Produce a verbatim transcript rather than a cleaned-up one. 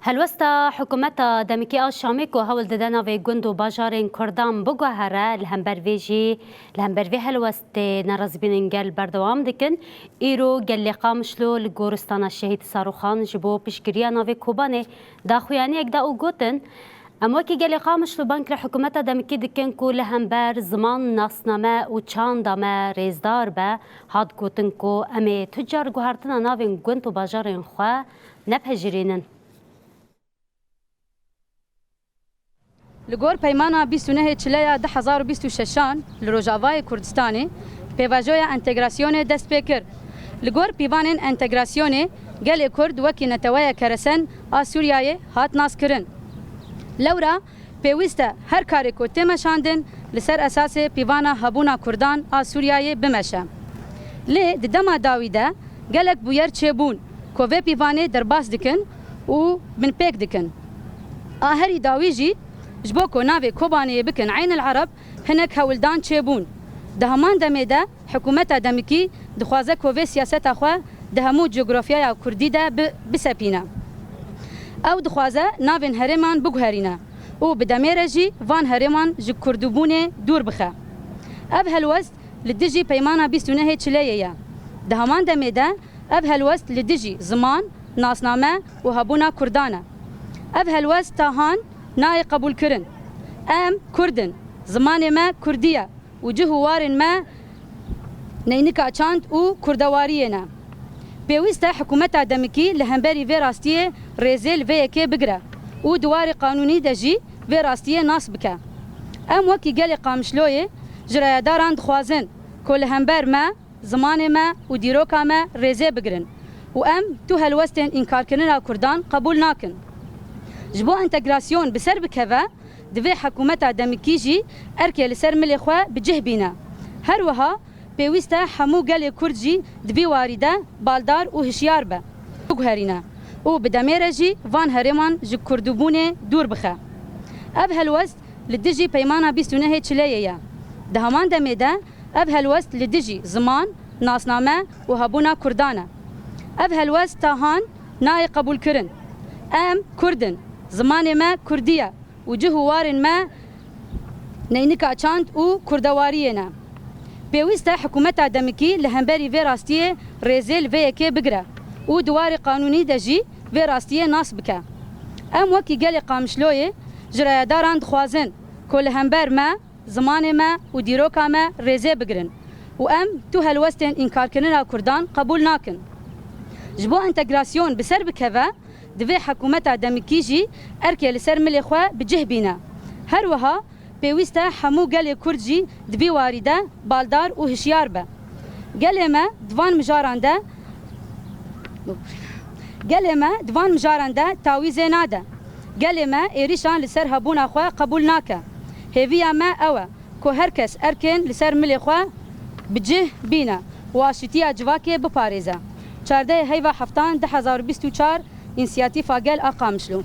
Helwesta hikûmeta demikî a Şamê ku hewl dide navê gund û bajarên Kurdan biguhere, li hember vê jî, li hember vê helwestê nerazîbûnên gel berdewam dikin. Îro gelê Qamişlo li goristana Şehîd Sarûxan ji bo piştgiriya navê Kobanê daxuyaniyek da û gotin, Em wekî gelê Qamişlo bang li hikûmeta demikî dikin ku li hember ziman, nasname û çanda me rêzdar be. Hat gotin ku em ê tu car guhertina navên gund û bajarên xwe nepejirînin. Li gor peymana bîst û nehê Çileya du hezar û bîst û şeşan li Rojavayê Kurdistanê pêvajoya entegrasyonê dest pê kir. Li gor pîvanên entegrasyonê gelê Kurd wekî neteweyeke resen a Sûriyeyê hat naskirin. Lewra pêwîst e her karê ku tê meşandin li ser esasê pîvana hebûna Kurdan a Sûriyeyê bimeşe. Lê di dema dawî de gelek bûyer çêbûn ku vê pîvanê derbas dikin û binpêk dikin. A herî dawî jî ji bo ku navê Kobaniyê bikin Eyn el Ereb hinek hewldan çêbûn. Di heman demê de hikûmeta demikî dixwaze ku vê siyaseta xwe di hemû cografyaya kurdî de bi-, bisepîne. Ew dixwaze navên herêman biguherîne û bi demê re jî van herêman ji kurdbûnê dûr bixe. Ev helwest li dijî peymana bîst û nehê Çileyê ye. Di heman demê de ev helwest li dijî ziman, nasname û hebûna kurdan e. Ev helwest ta han nayê qebûlkirin. Em kurd in, zimanê me kurdî ye û cih û warên me neynika çand û kurdewariyê ne. Pêwîst e hikûmeta demikî li hemberî vê rastiyê rêzê li vê yekê bigire û di warê qanûnî de jî vê rastiyê nas bike. Em wekî gelê Qamişloyê ji rayedaran dixwazin ku li hember me, zimanê me û dîroka me rêzê bigirin û em tu helwestên înkarkirina kurdan qebûl nakin. Ji bo entegrasyon bi ser bikeve, divê hikûmeta demikî jî erkê li ser milê xwe bi cih bîne. Her wiha pêwîst e hemû gelê kurd jî di vî warî de baldar û hişyar be, biguherîne û bi demê re jî van herêman ji kurdbûnê dûr bixe. Ev helwest li dijî peymana bîst û nehê Çileyê ye. Di heman demê de ev helwest li dijî ziman, nasname û hebûna kurdan e. Ev helwest ta han nayê qebûlkirin. Em kurd in, zimanê me kurdî ye û cih û warên me neynika çand û kurdewariyê ne. Pêwîst e hikûmeta demikî li hemberî vê rastiyê rêzê li vê yekê bigire û di warê qanûnî de jî vê rastiyê nas bike. Em wekî gelê Qamişloyê ji rayedaran dixwazin ku li hember me, zimanê me û dîroka me rêzê bigirin û em tu helwestên înkarkirina kurdan qebûl nakin. Ji bo entegrasyon bi ser bikeve, divê hikûmeta demikî jî erkê li ser milê xwe bi cih bîne. Her wiha pêwîst e hemû gelê kurd jî di vî warî de baldar û hişyar be. Gelê me di van mijaran de, gelê me di van mijaran de tawîzê nade. Gelê me êrîşan li ser hebûna xwe qebûl nake. Hêviya me ew e ku her kes erkên li ser milê xwe bi cih bîne û aşîtiya civakê biparêze. Çardehê heyva heftan du hezar û bîst û çar, Însiyatîfa Gel a Qamişlo.